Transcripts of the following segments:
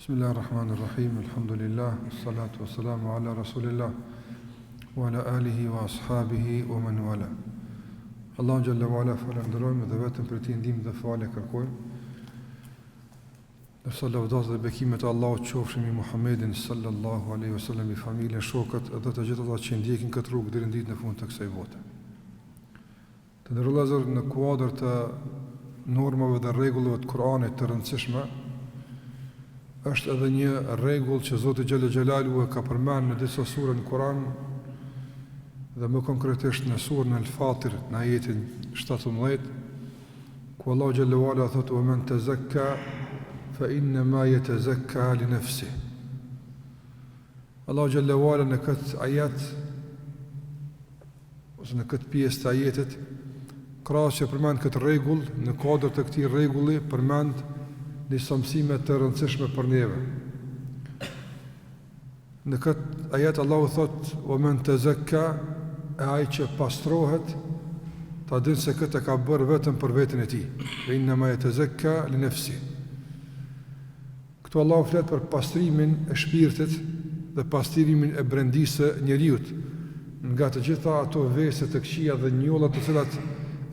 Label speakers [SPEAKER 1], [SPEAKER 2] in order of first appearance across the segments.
[SPEAKER 1] Bismillah ar-Rahman ar-Rahim, Alhamdulillah, salatu wa salamu ala Rasulillah, wa ala alihi wa ashabihi wa man wala. Allahun xhelle ve ala falënderojmë dhe vetëm prej tij ndihmë dhe falje kërkojmë. Ndërsa lavdatat dhe bekimet e Allahut qofshin mbi Muhammedin sallallahu alaihi wasallam, mbi familjen, shokët dhe të gjithë ata që ndjekin këtë rrugë deri në ditën e fundit të kësaj bote. Të nderuar vëllezër, në kuadër të normave dhe rregullave të Kur'anit të rëndësishme, është edhe një rregull që Zoti xhelle xhelaluhu e ka përmend në disa sure në Kur'an dhe më konkretisht në surën Al-Fatir në ajetin 17 ku Allahu xhelle ve ala thotë wa men tazakka fa inna ma yatazakka li nafsi. Allahu xhelle ve ala në këtë ajet ose në këtë pjesë të ajetit, krahas që përmend këtë rregull, në kuadër të këtij rregulli përmend disa mësime të rëndësishme për neve. Në këtë ajet Allahu thotë: "Wa men tazakka", e ai që pastrohet, ta din se këtë e ka bërë vetëm për veten e tij. Fa inna ma yatazakka li nafsi. Këtu Allahu flet për pastrimin e shpirtit dhe pastrimin e brendisë së njeriut nga të gjitha ato vese të këqija dhe njolla të cilat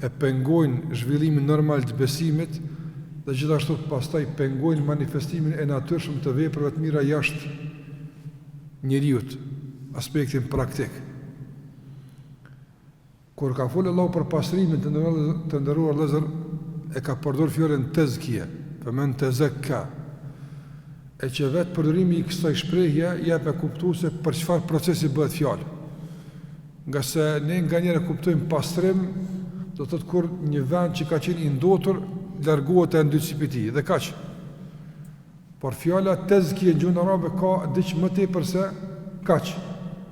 [SPEAKER 1] e pengojnë zhvillimin normal të besimit dhe gjithashtu pastaj pengojnë manifestimin e natyrshëm të veprave të mira jashtë njeriut, aspektin praktik. Kur ka folë Allahu për pastrimin të nderuar të nderuar vëllezër, e ka përdorur fjalën tezkije, fe men tezekka. E që vetë përdorimi i kësaj shprehje jep me kuptu se për çfarë procesi bëhet fjalë. Ngase ne nganjëherë kuptojmë pastrim, do të thotë kur një vend që ka qenë i ndotur largohet e ndytësi prej tij dhe kaq. Por fjala tezkije në gjuhën arabe ka diç më tepër se kaq.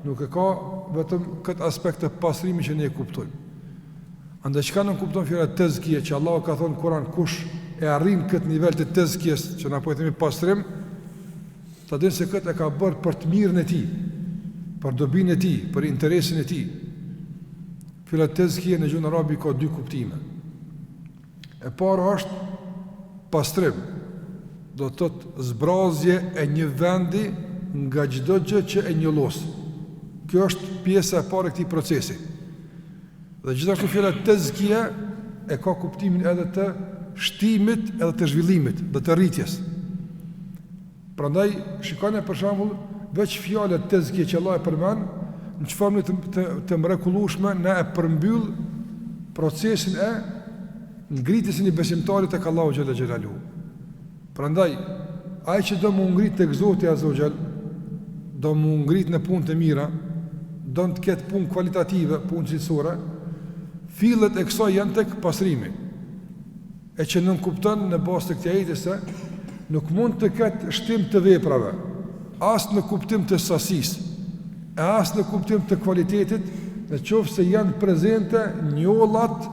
[SPEAKER 1] Nuk e ka vetëm këtë aspekt të pastrimit që ne e kuptojmë. Andaj çka nënkupton fjala tezkije që Allahu ka thonë në Kur'an kush e arrin këtë nivel të tezkijes që na po e themi pastrim, ta din se këtë e ka bërë për të mirën e tij, për dobinë e tij, për interesin e tij. Fjala tezkije në gjuhën arabe ka dy kuptime. E para është pastrim, do të thotë zbrazje e një vendi nga çdo gjë që e njollos. Kjo është pjesa e parë e këtij procesi. Dhe gjithashtu fjala tezkije e ka kuptimin edhe të shtimit edhe të zhvillimit dhe të rritjes. Prandaj shikoni për shembull veç fjalën tezkije që Allah e përmend, në çfarë mënyre të, të, të mrekullueshme na e përmbyll procesin e ngritjes së një besimtari tek Allahu xhel-le xhelaluhu. Prandaj ai që do me u ngrit tek Zoti Azza wa Jall, do me u ngrit në punë të mira, do të ketë punë kualitative, punë cilësore, fillet e kësaj janë tek pastrimi. e që nënkupton në bazë të këtij ajeti se nuk mund të ketë shtim të veprave, as në kuptim të sasisë, e as në kuptim të kualitetit, në qoftë se janë prezente njollat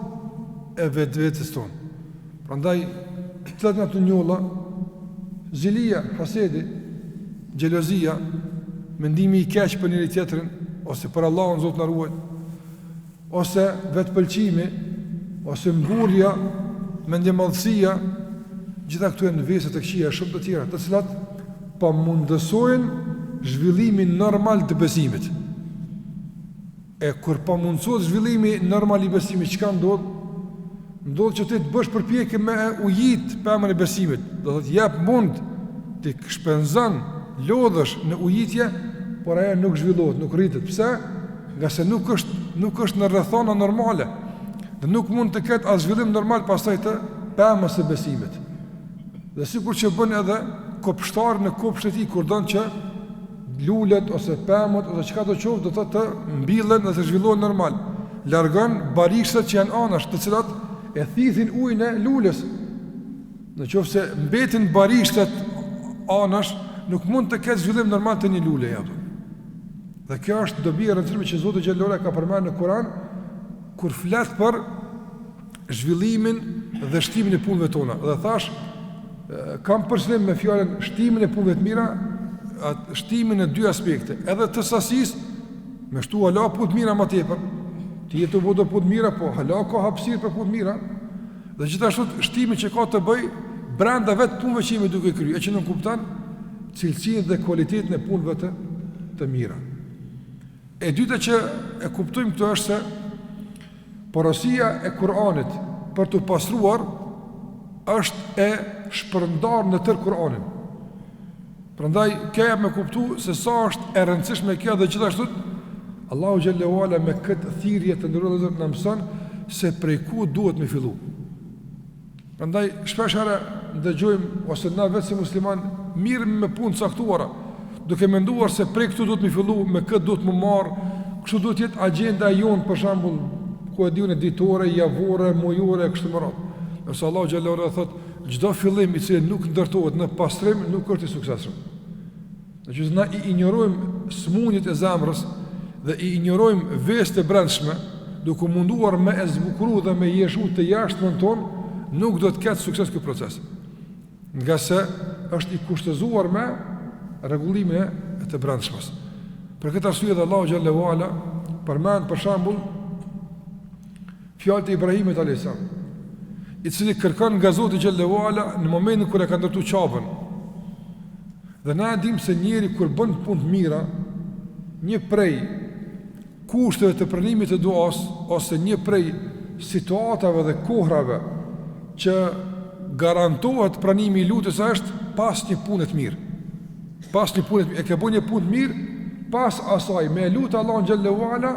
[SPEAKER 1] e vetvetes tonë. Prandaj, cilat janë ato njolla, zilia, hasedi, xhelozia, mendimi i keq për njëri-tjetrin, ose për Allahun, Zoti na ruajt, ose vetëpëlqimi, ose mburrja, mendjemadhësia, gjitha këto janë vese të këqija e shumë të tjera, të cilat pamundësojnë zhvillimin normal të besimit. E kur pamundësohet zhvillimi normal i besimit, çka ndodh? Ndodh që ti të bësh përpjekje me e ujit pemën e besimit, do thotë jep mund, ti shpenzon, lodhesh në ujitje, por ajo nuk zhvillohet, nuk rritet. Pse? Ngase nuk është nuk është në rrethana normale dhe nuk mund të ketë as zhvillim normal pastaj të pemës së besimit. Dhe sikur që bën edhe kopshtari në kopshtin e tij kur don që lulet ose pemët ose çka do qoftë do të thotë të mbillen dhe të zhvillohen normal. Largon barishtet që janë anash, të cilat e thithin ujin e lules. Në qoftë se mbetin barishtet anash, nuk mund të ketë zhvillim normal të një lule apo. Dhe kjo është dobi e rëndësishme që Zoti xhel-le ue ala ka përmendur në Kur'an kur flet për zhvillimin dhe shtimin e punëve tona. Dhe thash, kam për qëllim me fjalën shtimin e punëve të mira, atë shtimin në dy aspekte, edhe të sasisë, me shtu hala punë të mira më tepër. Ti je tu bo do punë të mira, po hala ka hapësirë për punë të mira. Dhe gjithashtu shtimi që ka të bëjë brenda vetë punëve që jemi duke kryer, e që nënkupton. cilësinë dhe kualitetin e punëve të të mira. E dyta që e kuptojmë këtu është se porosia e Kur'anit për t'u pastruar është e shpërndarë në tërë Kur'anin. Prandaj kjo jep me kuptu se sa është e rëndësishme kjo dhe gjithashtu Allahu xhelle ue ala me këtë thirrje të nderuar vëllezër na mëson se prej ku duhet me fillu. Prandaj shpesh herë ndëgjojmë ose na vetë si musliman merremi me punë të caktuara, duke menduar se prej këtu duhet me fillu, me këtë duhet me u marr, kështu duhet të jetë agjenda jonë për shembull, ku e di unë ditore, javore, mujore e kështu me radhë. Ndërsa Allahu xhelle ue ala thotë, çdo fillim i cili nuk ndërtohet në pastrim nuk është i suksesshëm. Në qoftë se na i injorojmë sëmundjet e zemrës dhe i injorojmë veset e brendshme, duke u munduar me e zbukuru dhe me jeshu të jashtmen tonë, nuk do të ketë sukses ky proces. Ngase është i kushtëzuar me rregullimin e të brendshmes. Për këtë arsye dhe Allahu xhelle ue ala përmend për shembull fjalët e Ibrahimit alayhis salam, i cili kërkon nga Zoti xhelle ue ala në momentin kur e ka ndërtu Qabën. Dhe na e dimë se njeri kur bën punë të mira, një prej kushteve të pranimit të duas ose një prej situatave dhe kohrave që garantohet pranimi i lutjes është pas një pune të mirë. Pas një pune të mirë, e ke bërë një punë të mirë, pas asaj me e lut Allahun xhelle ue ala,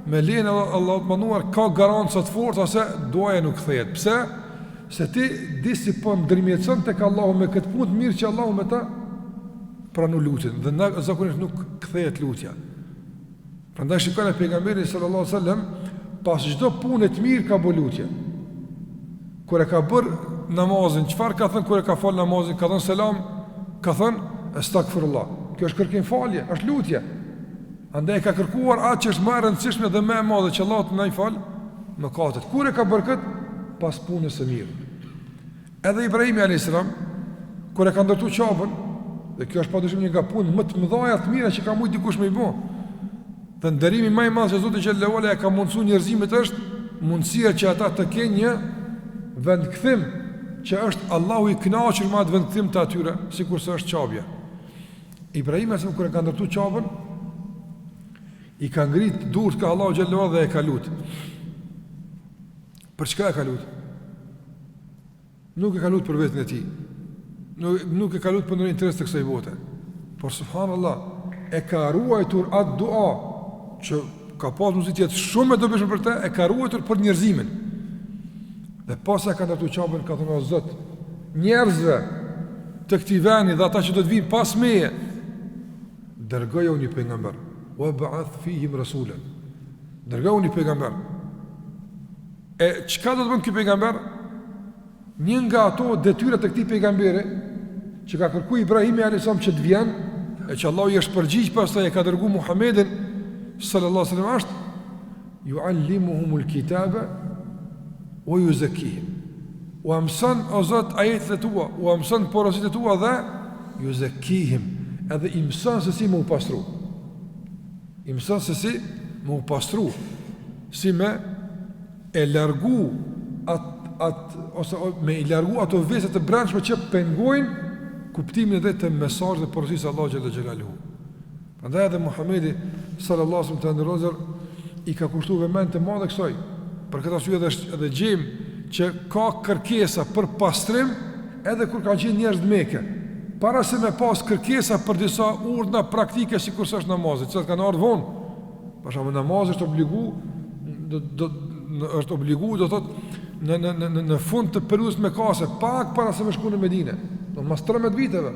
[SPEAKER 1] me lejen e Allahut të madhëruar ka garanca të forta se duaja nuk kthehet. Pse? Se ti disi po ndërmjetëson tek Allahu me këtë punë të mirë që Allahu me ta pranu lutjen dhe na zakonisht nuk kthehet lutja. Prandaj shikoni pejgamberi sallallahu alajhi wasallam pas çdo pune të mirë ka bërë lutje. Kur e ka bërë namazin, çfarë ka thënë kur e ka fal namazin? Ka thënë selam, ka thënë estagfirullah. Kjo është kërkim falje, është lutje. Andaj e ka kërkuar atë që është më e rëndësishme dhe më e madhe që Allahu të na i fal mëkatet. Kur e ka bërë kët? Pas punës së mirë. Edhe Ibrahimi alayhis salam kur e ka ndërtu Qabën, dhe kjo është padyshim një nga punët më të mëdha të mira që ka mujt dikush me i bë. Dhe nderimi më i madh që Zoti xhelle ue ala e ka mundësuar njerëzimit është mundësia që ata të kenë një vendkthim që është Allahu i kënaqur me atë vendkthim të atyre, sikurse është Qabja. Ibrahimi alayhis salam kur e ka ndërtu Qabën, i ka ngrit durt ka Allahu xhelle ue ala dhe e ka lut. Për çka e ka lut? Nuk e ka lut për veten e tij. Nuk, nuk e ka lut për ndonjë interes të kësaj bote. Por subhanallah, e ka ruajtur atë dua që ka pas mundësi të jetë shumë e dobishme për të, e ka ruajtur për njerëzimin. Dhe pasi e ka ndërtu Qabën, ka thënë o Zot, njerëzve të këtij vendi dhe ata që do të vijnë pas meje, dërgojau një pejgamber. Wa ba'ath fihim rasulan. Dërgojau një pejgamber. E çka do të bën ky pejgamber? Një nga ato detyra të këtij pejgamberi që ka kërku Ibrahimi alayhis salam që të vjen, e që Allahu i është përgjigj pastaj e ka dërgu Muhammedin sallallahu alaihi wasallam është Juallimuhumul kitabe wa yuzakkihim. Ua mëson o Zot ajetet e tua, ua mëson porositë e tua dhe yuzakkihim, edhe i mëson se si me u pastru. I mëson se si me u pastru, si me e largu at at ose me i largu ato vese të brendshme që pengojnë kuptimin e drejtë të mesazhit dhe porosisë së Allahut xhelle xhelaluhu. Prandaj edhe Muhamedi sallallahu alaihi wasallam të nderuar vëllezër i ka kushtuar vëmendje të madhe kësaj. Për këtë arsye edhe edhe gjejmë që ka kërkesa për pastrim edhe kur kanë qenë njerëz në Mekë. Para se me pas kërkesa për disa urdhna praktike sikurse është namazi, të cilat kanë ardhur vonë. Për shembull namazi është obligu do do është obligu do thotë në në në në në fund të periudhës mekase, pak para se me shku në Medinë, do mas 13 viteve.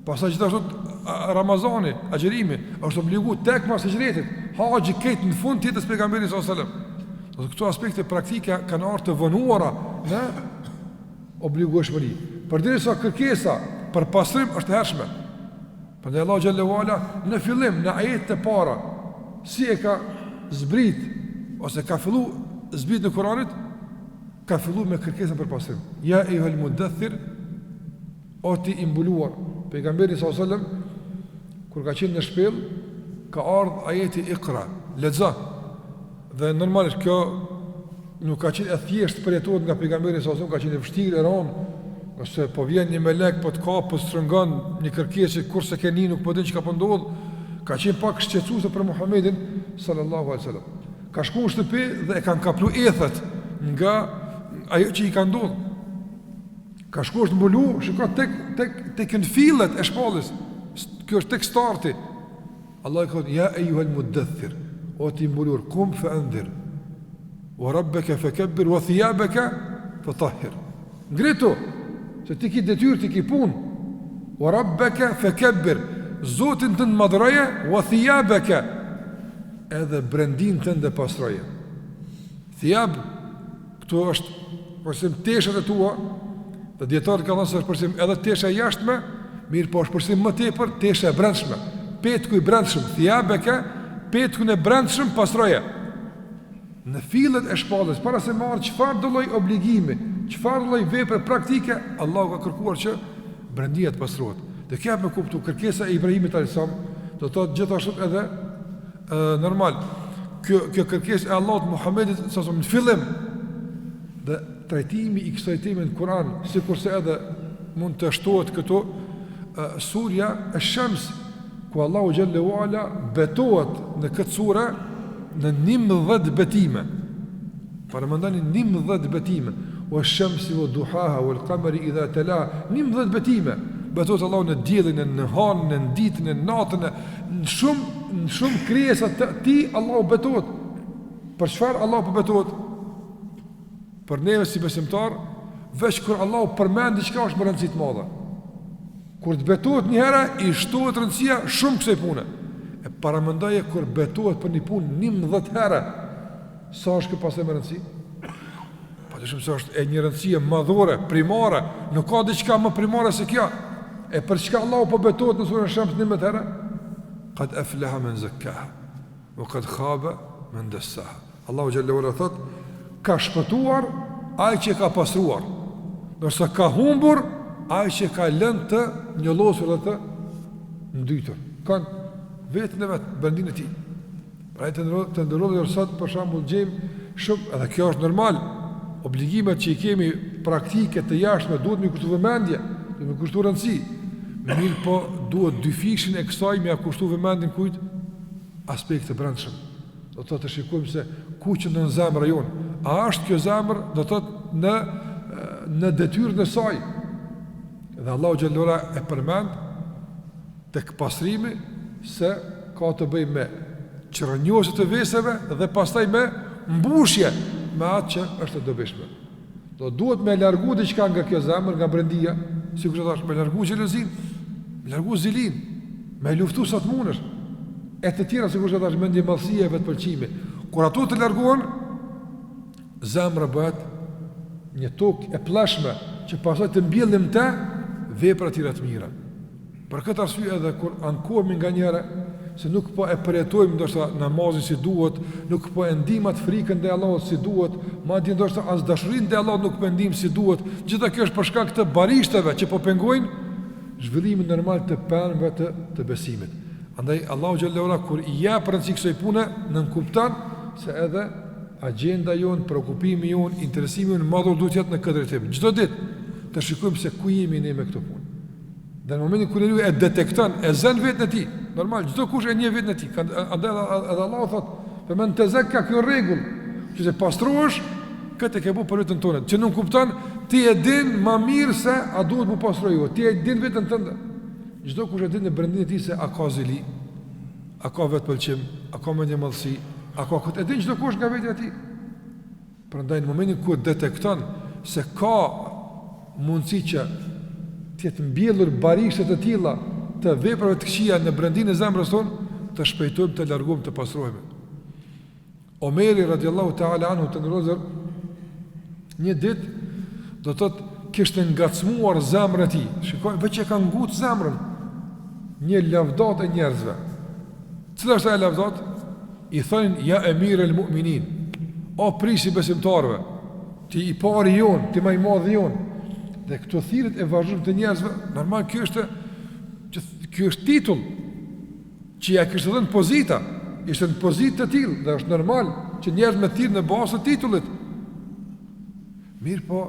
[SPEAKER 1] Pastaj gjithashtu Ramazani, agjërimi, është obligu tek mas hixhretit, haxhi krejt në fund të jetës pejgamberit sallallahu alajhi wasallam. Do të këto aspekte praktike kanë ardhur të vonuara në obligueshmëri. Përderisa kërkesa për pastrim është e hershme. Prandaj Allahu xhelle ue ala në fillim në ajetet e para si e ka zbrit ose ka fillu zbritjen e Kuranit, ka fillu me kërkesën për pastrim. Ja ejjuhel muddathir O ti i mbuluar, pejgamberi sallallahu alajhi wasallam kur ka qenë në shpellë, ka ardhur ajeti Iqra, lexo. Dhe normalisht kjo nuk ka qenë e thjeshtë përjetohet nga pejgamberi sallallahu alajhi wasallam, ka qenë e vështirë e rëndë. Ose po vjen një melek, po të kap, po të shtrëngon një kërkesë që kurrë s'e ke ni, nuk po din çka po ndodh. Ka qenë pak shqetësuese për Muhammedin sallallahu alaihi wasallam. Ka shku në shtëpi dhe e kanë kaplu ethet nga ajo që i ka ndodhur. Ka shku është mbulu, shiko tek tek tek në fillet e shpalljes. Kjo është tek starti. Allahu i ka thënë, ja ejjuhel muddethir, o ti i mbuluar, kum fe endhir, wa rabbeke fe kebbir, wa thijabeke fe tahhir. Ngritu, se ti ki detyrë, ti ki punë, wa rabbeke fe kebbir, Zotin tënd madhëroje, wa thijabeke, edhe brendinë tënde pastroje. Thijab, Këtu është përfshim teshat e tua, dhe dijetarët kanë thënë se është përfshim edhe tesha e jashtme, mirëpo është përfshim më tepër tesha e brendshme. Petku i brendshëm, thijabeke, petkun e brendshëm pastroje. Në fillet e shpalljes, para se me ardhë çfarëdo lloj obligimi, çfarëdo lloj vepre praktike, Allahu ka kërkuar që brendia të pastrohet. Dhe kjo jep me kuptu kërkesa e Ibrahimit alayhis salam, do të thotë gjithashtu edhe normal, kjo, kjo kërkesë e Allahut Muhammedit alejhi selam në fillim, dhe trajtimi i kësaj teme në Kur'an, sikurse edhe mund të shtohet këtu, surja Esh-Shems, ku Allahu xhelle ue ala betohet në këtë sure në 11 betime. Paramendoni 11 betime, wa shamsi wa duhaha wal qamari idha talaha, 11 betime. Betohet Allahu në diellin, në hanën, në ditën, në natën, Në shumë, në shumë krijesa të tij Allahu betohet. Për çfarë Allahu po betohet? Për neve si besimtar, veç kur Allahu përmend diçka është me rëndësi të madhe. Kur të betohet një herë i shtohet rëndësia shumë kësaj pune. E paramendoje kur betohet për një punë 11 herë, sa është kjo pastaj me rëndësi? Pa dyshim se është e një rëndësie madhore, primare, nuk ka diçka më primare se kjo. E për çka Allahu po betohet në surën Shams 11 herë? Kad aflaha men zakkaha wa kad khaba men dassaha. Allahu xhelle ue ala thot, ka shpëtuar ai që e ka pastruar, ndërsa ka humbur ai që e ka lënë të njollosur dhe të ndytur. Kanë veten e vet, brendinë e tij. Pra të nderuar, të nderuar sot për shembull gjejmë shumë, edhe kjo është normal. Obligimet që i kemi praktike të jashtme duhet me kushtu vëmendje, duhet me kushtu rëndësi. Mirëpo duhet dyfishin e kësaj me ia kushtu vëmendjen kujt aspekt të brendshëm. Do të thotë të shikojmë se ku qëndron zemra jonë. A është kjo zemër do të thotë në në detyrën e saj? Dhe Allahu xhelle ue ala e përmend tek pastrimi se ka të bëjë me çrrënjosje të veseve dhe pastaj me mbushje me atë që është e dobishme. Do duhet me largu diçka nga kjo zemër, nga brendia, sikurse thashë, me largu xhelozinë, me largu zilinë, me luftu sa të mundesh. E të tjera sikurse thashë mendjemadhësia e vetëpëlqimi. Kur ato të largohen, zemra bëhet një tokë e plleshme që pastaj të mbjellim te vepra tjera të mira. Për këtë arsye edhe kur ankohemi nganjëherë se nuk po e përjetojmë ndoshta namazin si duhet, nuk po e ndijmë atë frikën ndaj Allahut si duhet, madje ndoshta as dashurinë ndaj Allahut nuk po e ndijmë si duhet. Gjitha kjo është për shkak të barishteve që po pengojnë zhvillimin normal të pemëve të, të besimit. Andaj Allahu xhelle ue ala kur i jep rëndësi kësaj pune, nënkupton se edhe agjenda jonë, preokupimi jonë, interesimi jonë madhor duhet të jetë në këtë drejtim. Çdo ditë të shikojmë se ku jemi ne me këtë punë. Dhe në momentin kur njeriu e detekton, e zën veten e tij, normal çdokush e njeh veten e tij. Andaj edhe Allahu thot, "Fe men tezekka kjo rregull, që se pastrohesh, këtë e ke bu për veten tënde." Që nënkupton ti e din më mirë se a duhet m'u pastru jo, ti e din veten tënde. Çdokush e din në brendinë e tij se a ka zili, a ka vetëpëlqim, a ka mendjemadhësi, a ka këtë, e din çdokush nga vetja e tij. Prandaj në momentin kur detekton se ka mundësi që të jetë mbjellur barishte të tilla të veprave të këqija në brendinë e zemrës tonë, të shpejtojmë të largojmë të pastrohemi. Omeri radiallahu ta'ala anhu të nderuar vëllezër, një ditë do të thotë kishte ngacmuar zemrën e tij. Shikoj, veç e ka ngut zemrën. Një lavdatë e njerëzve. Cila është ajo lavdatë? I thonin ja emir el mu'minin. O prijësi i besimtarëve, ti i pari jonë, ti ma i madhi jonë. Dhe këto thirrjet e vazhdueshme të njerëzve, normal kjo është që kjo është titull që ja kishte dhënë pozita, ishte në pozitë të tillë dhe është normal që njerëzit me thirr në bazë të titullit. Mirëpo,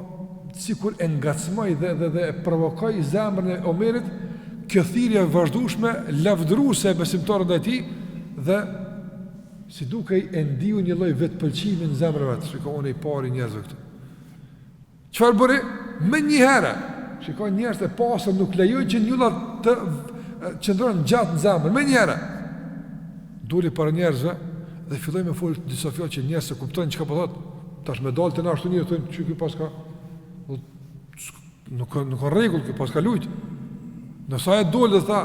[SPEAKER 1] sikur e ngacmoi dhe dhe dhe e provokoi zemrën e Omerit kjo thirrje e vazhdueshme lavdëruese e besimtarëve ndaj tij dhe si dukej e ndiu një lloj vetëpëlqimi në zemrën e vet, shiko unë i pari i njerëzve këtu. Çfarë bëri? Menjëherë. Shiko njerëzit e pastër nuk lejojnë që njolla të qëndron gjatë në zemër, menjëherë. Doli para njerëzve dhe filloi me fol disa fjalë që njerëzit s'e kuptojnë çka po thotë. Tash me dalë te na ashtu njerëzit thonë që ky paska nuk ka nuk ka rregull ky paska lujt. Nëse ai doli dhe tha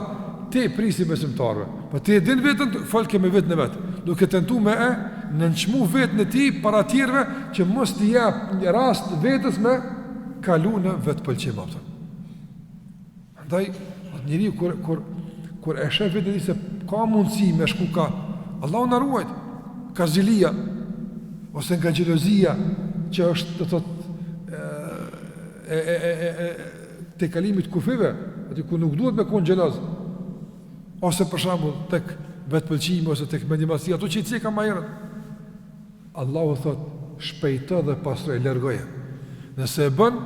[SPEAKER 1] ti prijësi i besimtarëve, po ti e din veten, folke me veten e vet, duke tentu me e nënçmu veten e tij para tjerëve që mos t'i jap një rast vetes me kalu në vetëpëlqim apo. Andaj, atë njeriu kur, kur, kur e shef veten e tij se ka mundësi me shku ka, Allahu na ruajt, ka zilia, ose nga xhelozia, që është do të thotë e, e, e, e, e, tejkalimit kufijve, aty ku nuk duhet me konë xheloz, ose për shembull tek vetëpëlqimi, ose tek mendjemadhësia, ato që i ceka ma herët. Allahu thot, shpejto dhe pastroje, largoje. Nëse e bën,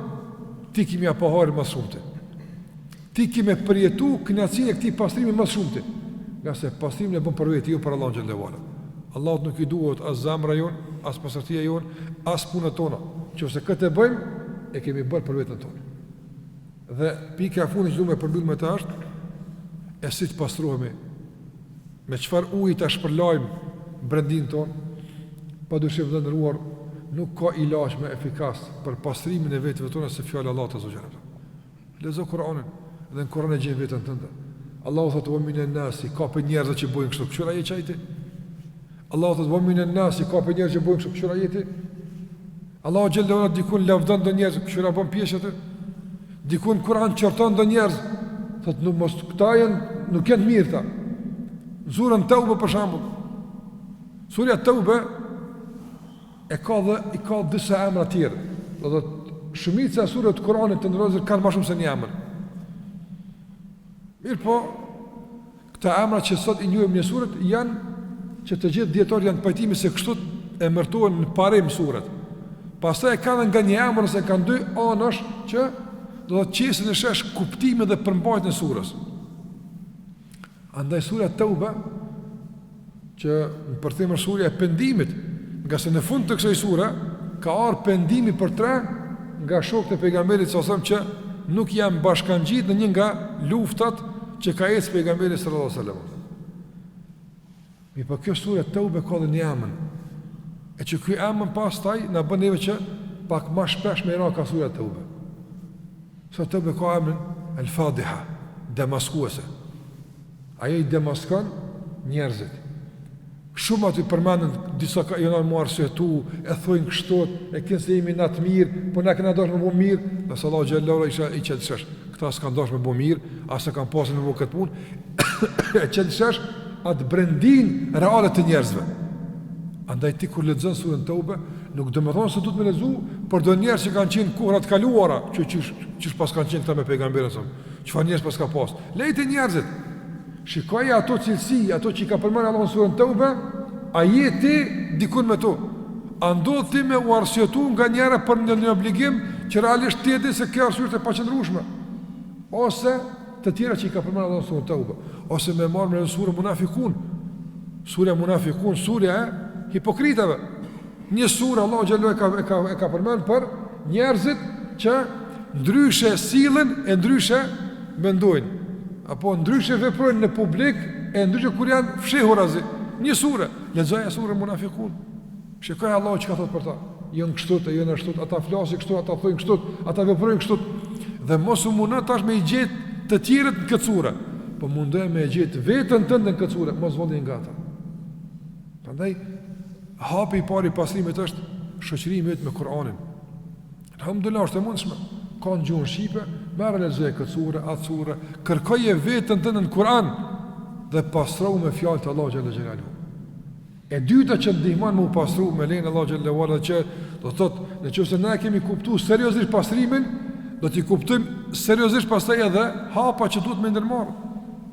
[SPEAKER 1] ti ki me ia pa hajrin ma shumti. Ti ki me përjetu kënaqësinë e këtij pastrimi ma shumti. Ngase pastrimin e bën për vete, jo për Allahun xhelle ve ala. Allahut nuk i duhet as zemra jonë, as pastërtia jonë, as punët tona. Qoftë se këtë e bëjmë, e kemi bërë për veten tonë. Dhe pika e fundit që du me përmbyll me të është, e si të pastrohemi, me çfarë uji ta shpërlajmë brendinë tonë, pa dyshim të nderuar, nuk ka ilaç më efikas për pastrimin e vetëve tona se fjala e Allahut azze ve xhel. Lexo Kur'anin dhe në Kur'an e gjen veten tënde. Allahu thotë wa minan nasi, ka prej njerëzve që bëjnë kështu, kqyr a je qaj ti. Allahu thotë wa minan nasi, ka prej njerëzve që bëjnë kështu, kqyr a je ti. Allahu xhelle ve ala dikun lavdon do njerëz, kqyr a bën pjesë aty. Dikun Kur'an qorton do njerëz, thotë nuk mos këta janë, nuk janë të mirë këta. Në surën Teube për shembull. Surja Teube e ka dhe i ka disa emra të tjerë. Do të thotë shumica e sureve të Kuranit të nderuar kanë më shumë se një emër. Mirëpo, këta emra që sot i njohim në suret janë që të gjithë dijetarët janë të pajtimit se kështu emërtohen në parim suret. Pastaj e kanë nga një emër ose kanë dy anash që do të qesin në shesh kuptimin dhe përmbajtjen e surës. Andaj surja Teube që në përkthim është surja e pendimit, ngase në fund të kësaj sure ka ardhur pendimi për tre nga shokët e pejgamberit sallallahu alajhi wasallam që nuk janë bashkangjit në një nga luftat që ka ecë pejgamberi sallallahu alajhi wasallam. Mirëpo kjo sure Teube ka dhe një emën. E që ky emën pastaj na bën neve që pak ma shpesh me i ra ka surja Teube. Surja Teube ka emrin El Fadiha, demaskuese. Ajo i demaskon njerëzit. Shumë aty përmenden disa ka janë mu arsyetu, e thojnë kështu, e kinse jemi na të mirë, po na kena dashur me bo mirë, ndërsa Allahu xhelle ve ala isha i qet n'shesh. Këta s'kan dashur me bo mirë, as e kanë pasur me bo këtë punë. e qet n'shesh atë brendinë reale të njerëzve. Andaj ti kur lexon surën Teube, nuk domethonë se duhet me lexu për do njerëz që kanë qenë kohëra të kaluara, që qysh qysh pas kanë qenë këta me pejgamberin sa. Çfarë njerëz pas ka pas? Lejti njerëzit. Shikoji ato cilësi, ato që i ka përmendur Allahu në surën Teube, a je ti dikun me to? A ndodh ti me u arsyetu nganjëherë për një, një obligim që realisht ti e di se kjo arsye është e paqëndrueshme? Ose të tjera që i ka përmendur Allahu në surën Teube, ose me marrë me surën Munafikun, surja Munafikun, surja e hipokritëve. Një sure Allahu xhelle e ka e ka e ka përmend për njerëzit që ndryshe sillen e ndryshe mendojnë, apo ndryshe veprojnë në publik e ndryshe kur janë fshehurazi. Një sure, lexoje surën Munafikun. Shikoje Allahu çka thot për ta. Janë kështu, e janë ashtu, ata flasin kështu, ata thonë kështu, ata veprojnë kështu. Dhe mos u mundo tash me i gjet të tjerët në këtë sure, po mundohu me e gjet veten tënde në këtë sure, mos vallë je nga ata. Prandaj hapi i parë i pastrimit është shoqërimi yt me Kur'anin. Alhamdulillah është e mundshme. Ka në gjuhën shqipe, merre lexoje këtë sure, atë sure, kërkoje veten tënde në Kur'an dhe pastrohu me fjalët e Allahut xhelle xhelaluhu. E dyta që ndihmon me u pastru me lejen e Allahut xhelle ve ala që do të thotë, në qoftë se ne e kemi kuptu seriozisht pastrimin, do t'i kuptojmë seriozisht pastaj edhe hapa që duhet me ndërmarr.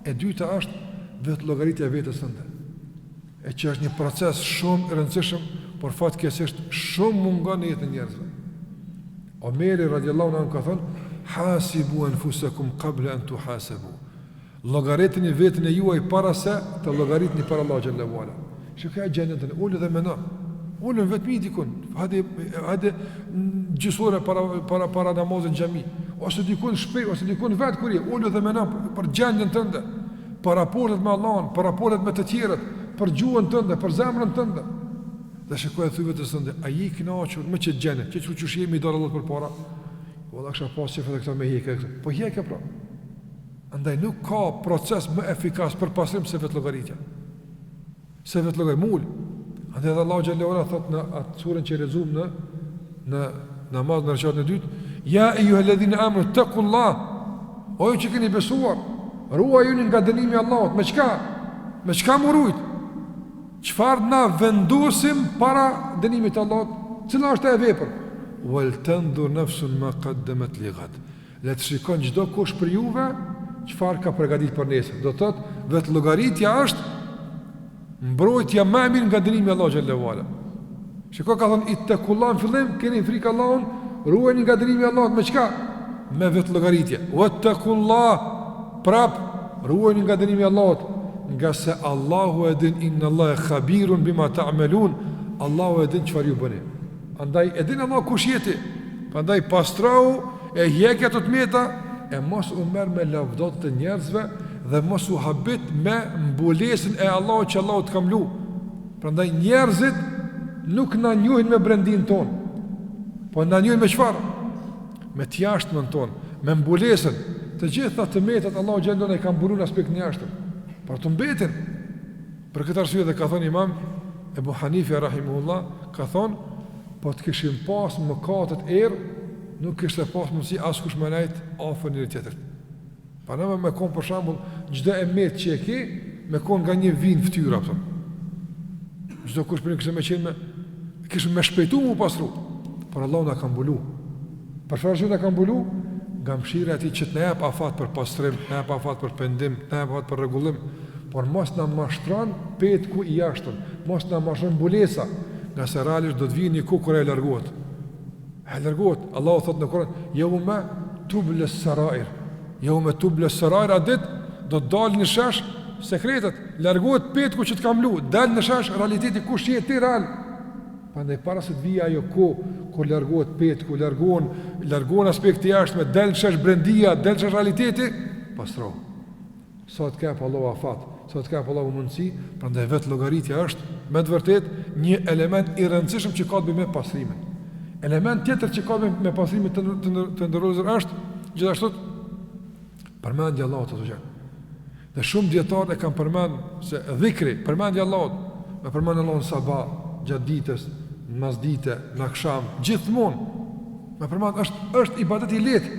[SPEAKER 1] E dyta është vetëllogaritja e vetes tënde. E që është një proces shumë i rëndësishëm, por fatkeqësisht shumë mungon në jetën e njerëzve. Omeri radiallahu anhu ka thënë, hasibu enfusekum kable en tuhasebu. Llogaritni veten e juaj para se të llogaritni para Allahut xhelle ue ala. Shikoje gjendjen tënde, ulu dhe mendo. Ulu në vetmi dikun, hajde hajde gjysë ore para para para namazit në xhami, ose dikun në shtëpi, ose dikun vet kur je, ulu dhe mendo për gjendjen tënde, për raportet me Allahun, për raportet me të tjerët, për gjuhën tënde, për zemrën tënde. Dhe shikoje thuj vetes tënde, a je i kënaqur me qët gjendje, që qysh jemi dal Allahut përpara? Valla kisha pas qejf edhe këto me hek këto. Po heke pra. Andaj nuk ka proces më efikas për pastrim se vetëllogaritja. Se vetëllogaritja, m'u ul. Andaj edhe Allahu xhelle ue ala thot në atë surën që e lexuam në në namaz në rekatin e dytë, ja ejjuhelledhine amenu tekullah. O ju që keni besuar, ruajuni nga dënimi i Allahut. Me çka? Me çka m'u rujt? Çfarë na vendosim para dënimit të Allahut? Cila është ajo vepër? Wal tanzur nafsun ma qaddamat li ghad. Le të shikon çdo kush prej juve çfarë ka përgatitur për nesër. Do të thotë, vetëllogaritja është mbrojtja më e mirë nga dënimi i Allahut xhelle ue ala. Shiko ka thonë ittekullah në fillim, keni frikë Allahun, ruajeni nga dënimi i Allahut me çka? Me vetëllogaritje. Wattaqullah, prap ruajeni nga dënimi i Allahut, ngase Allahu e din inna Allaha khabirun bima ta'malun. Allahu e din çfarë ju bëni. Andaj e din Allahu kush je ti. Prandaj pastrohu e hjek ato të meta e mos u merr me lavdatat e njerëzve dhe mos u habit me mbulesën e Allahut që Allahu të ka mbulu. Prandaj njerëzit nuk na njohin me brendinë tonë. Po na njohin me çfarë? Me të jashtmen tonë, me mbulesën. Të gjitha të metat Allahu xhelle na i ka mbulu në aspektin e jashtëm. Por ato mbeten. Për këtë arsye dhe ka thënë Imam Ebu Hanife rahimehullah, ka thënë po të kishim pas mëkatet erë, nuk kishte pas mundësi askush me nejt afër njëri tjetrit. Pa në me kon për shembull çdo e metë që e ke, me kon nga një vijë n'fytyrë apo. Çdokush prej kishte me qenë me kishte me shpejtu m'u pastru. Por Allahu na ka mbulu. Për çfarë arsye na ka mbulu? Nga mëshira e tij që të na jap afat për pastrim, të na jap afat për pendim, të na jap afat për rregullim, por mos na mashtron petku i jashtëm, mos na mashtron mbulesa, ngase realisht do të vijë një kohë kur ajo largohet. E largohet. Allahu thotë në Kur'an, "Jeume tuble sarair." Jeume tuble sarair atë ditë do të dalin në shesh sekretet, largohet petku që të ka mblu, dal në shesh realiteti kush je ti real. Prandaj para se të vijë ajo kohë kur largohet petku, largohen, largohen aspekti i jashtëm, del në shesh brendia, del në shesh realiteti, pastrohu. Sa të ka Allahu afat, sa të ka Allahu mundësi, prandaj vetëllogaritja është me të vërtetë një element i rëndësishëm që ka të bëjë me pastrimin. Element tjetër që ka të bëjë me pastrimin të të, të nderuar vëllezër është gjithashtu përmendja e Allahut azze ue xhel. Dhe shumë dijetarë e kanë përmend se dhikri, përmendja e Allahut, me përmend Allahun sabah, gjatë ditës, në masdite, në aksham, gjithmonë me përmend është është ibadet i lehtë.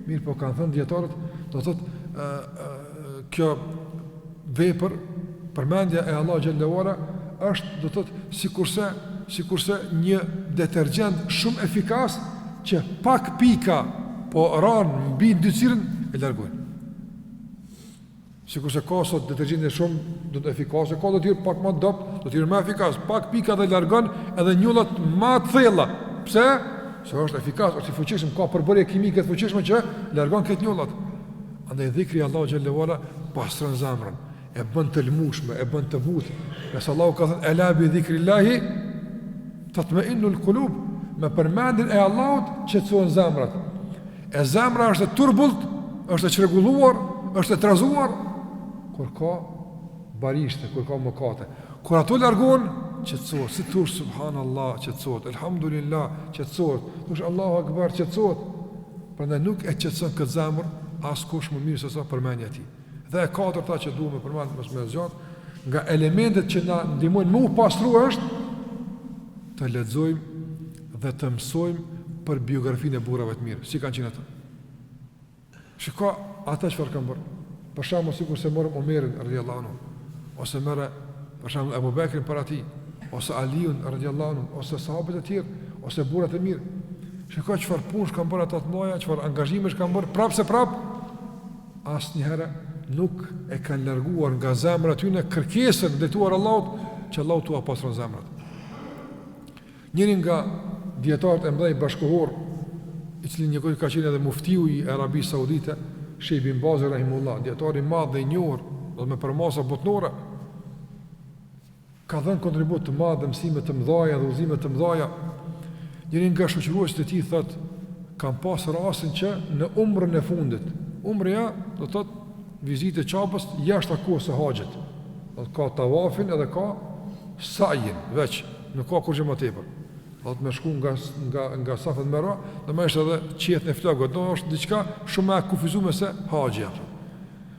[SPEAKER 1] Mirëpo kanë thënë dijetarët, do të thotë ë ë kjo vepër përmendja e Allahut xhelle ue ala është do të thotë sikurse sikurse një detergjent shumë efikas që pak pika po ranë mbi ndytësirën e largojnë. Sikurse ka sot detergjente shumë do të efikase, ka do të tjerë pak më dobët, do të tjerë më efikas, pak pika dhe largon edhe njollat më të thella. Pse? Se është efikas, është i fuqishëm, ka përbërje kimike të fuqishme që largon këto njollat. Andaj dhikri i Allahut xhelle ue ala pastron zemrën, e bën të lëmushme, e bën të butë. Ngase Allahu ka thënë ela bi dhikrillahi tatma'innul qulub, me përmendjen e Allahut qetësohen zemrat. E zemra është e turbullt, është e çrregulluar, është e trazuar kur ka barishte, kur ka mëkate. Kur ato largohen, qetësohet. Si thush subhanallah, qetësohet. Elhamdulillah, qetësohet. Thush Allahu akbar, qetësohet. Prandaj nuk e qetëson këtë zemër askush më mirë se sa përmendja e tij. Dhe e katërta që duhet me përmend mos me zgjat, nga elementet që na ndihmojnë me u pastru është të lexojmë dhe të mësojmë për biografinë e burrave të mirë, si kanë qenë ata. Shiko ata çfarë kanë bërë. Për shembull, sikurse morëm Omerin radiallahu anhu, ose merre për shembull Ebu Bekrin para tij, ose Aliun radiallahu anhu, ose sahabët e tjerë, ose burrat e mirë. Shiko çfarë punësh kanë bërë ata të mëdha, çfarë angazhimesh kanë bërë, prapë se prapë asnjëherë nuk e kanë larguar nga zemra e tyre kërkesën drejtuar Allahut që Allahu t'ua pastron zemrat. Njëri nga dijetarët e mëdhenj bashkëkohor. i cili njëkohësisht ka qenë edhe muftiu i Arabisë Saudite, Shejh Bin Bazi rahimullah, dijetar i madh dhe i njohur, dhe me përmasa botnore, ka dhënë kontribut të madh dhe mësime të mëdha dhe udhëzime të mëdha. Njëri nga shoqëruesit e tij thotë, kam pas rastin që në umrën e fundit, umrja do të thotë vizitë e Qabës jashtë kohës së haxhit. Do të ka tavafin edhe ka sajin, veç, nuk ka kurrgjë më tepër. Do të me shku nga nga nga Safa te Merva, do me është edhe qethjen e flokëve, do është diçka shumë më e kufizuar se haxhi apo.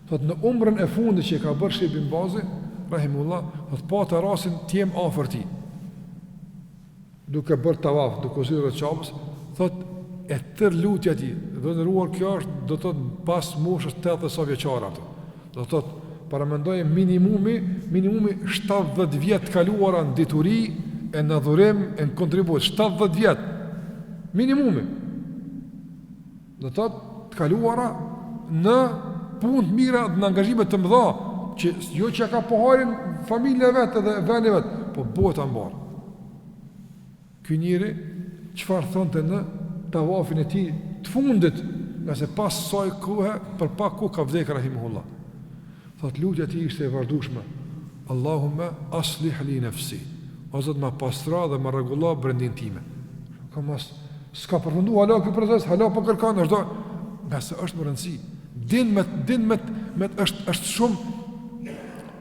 [SPEAKER 1] Thotë në umrën e fundit që e ka bërë Shejh Bin Bazi, rahimullah, thotë pata rastin të jem afër tij. Duke bërë tavaf, duke u zhytur rreth Qabës, thotë e tërë lutja e tij, të nderuar kjo është do të thotë pas moshës 80 sa vjeçare ato. Do të thotë, paramendoje minimumi, minimumi 70 vjet të kaluara në dituri e në adhurim e në kontribut, 70 vjet. Minimumi. Do të thotë, të kaluara në punë të mira dhe në angazhime të mëdha, që jo që ka pa hajrin familja vet edhe vendi vet, po bota mbarë. Ky njeri çfarë thonte në tavafin e tij të fundit, ngase pas saj kohe, për pak kohë ka vdekë rahimullah. Thot lutja e tij ishte e vazhdueshme. Allahumme aslih li nefsi. O Zot ma pastro dhe ma rregullo brendinë time. Ka mas s'ka përfundu hala ky proces, hala po kërkon, është do, ngase është me rëndësi. Din me din me me është është shumë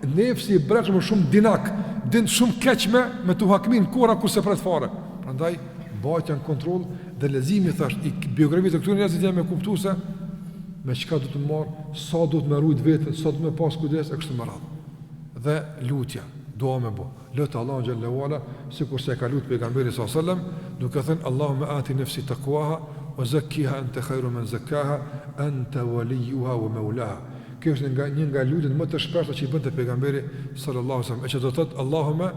[SPEAKER 1] Nefsi i brendshëm është shumë dinak, din shumë keq me me t'u hakmi n'kohra kur s'e pret fare. Prandaj mbajtja në kontroll dhe leximi thash i biografive të këtyre njerëzve të me kuptu se me çka duhet të marr, sa duhet me rujt veten, sa duhet me pas kujdes e kështu me radhë. Dhe lutja, dua me bo. Lute Allahun xhelle ue ala, sikurse e ka lut pejgamberi sallallahu alajhi wasallam, duke thënë Allahumma ati nafsi taqwaha wa zakkiha anta khairu man zakkaha anta waliyuha wa maulaha. Kjo është nga një nga lutjet më të shpeshta që i bënte pejgamberi sallallahu alajhi wasallam, e që do të thotë Allahumme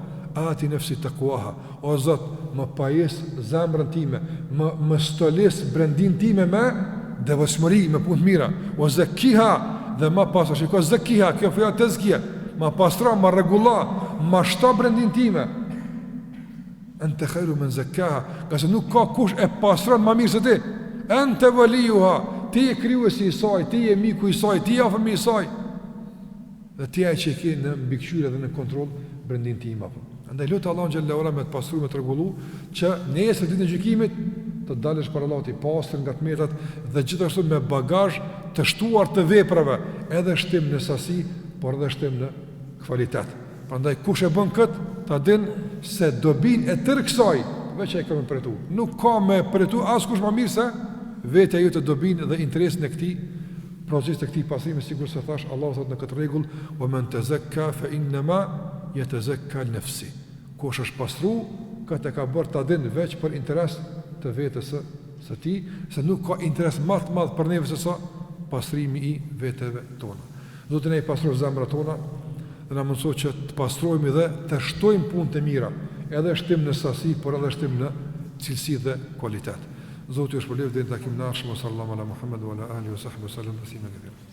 [SPEAKER 1] ati nefsi taqwaha, o Zot, më pajis zemrën time, më më stolis brendinë time me devotshmëri, me punë të mira. Wa zakkiha dhe ma pastro, shiko zakkiha, kjo fjalë tezkije, ma pastro, ma rregullo, ma shto brendinë time. Ente khairu men zakkaha, ngase nuk ka kush e pastron më mirë se ti. Ente walijuha, ti je krijuesi i saj, ti je miku i saj, ti je afërmi i saj. Dhe ti je ai që e ke në mbikëqyrje dhe në kontroll brendinë time apo. Andaj lute Allahun xhelle ue ala me të pastru me të rregullu që nesër ditën e gjykimit të dalësh para Allahut i pastër nga të metat dhe gjithashtu me bagazh të shtuar të veprave, edhe shtim në sasi, por edhe shtim në kvalitet. Prandaj kush e bën kët, ta din se dobinë e tërë kësaj veç ai ka me përjetu. Nuk ka me përjetu askush më mirë se vetja jote dobinë dhe interesin e këtij procesi të këtij pastrimi, sikurse thash Allahu thotë në këtë rregull, "Wa man tazakka fa innama yatazakka li nafsi." Kush është pastru, këtë e ka bërë ta din veç për interes të vetes së së tij, se nuk ka interes më të madh për neve se sa pastrimi i veteve tona. Zoti na i pastroftë zemrat tona dhe na mundësoftë që të pastrohemi dhe të shtojmë punët e mira, edhe shtim në sasi, por edhe shtim në cilësi dhe kualitet. Zoti ju shpërbleftë deri në takimin e ardhshëm, sallallahu ala Muhammed wa ala alihi wa sahbihi sallam taslima katira.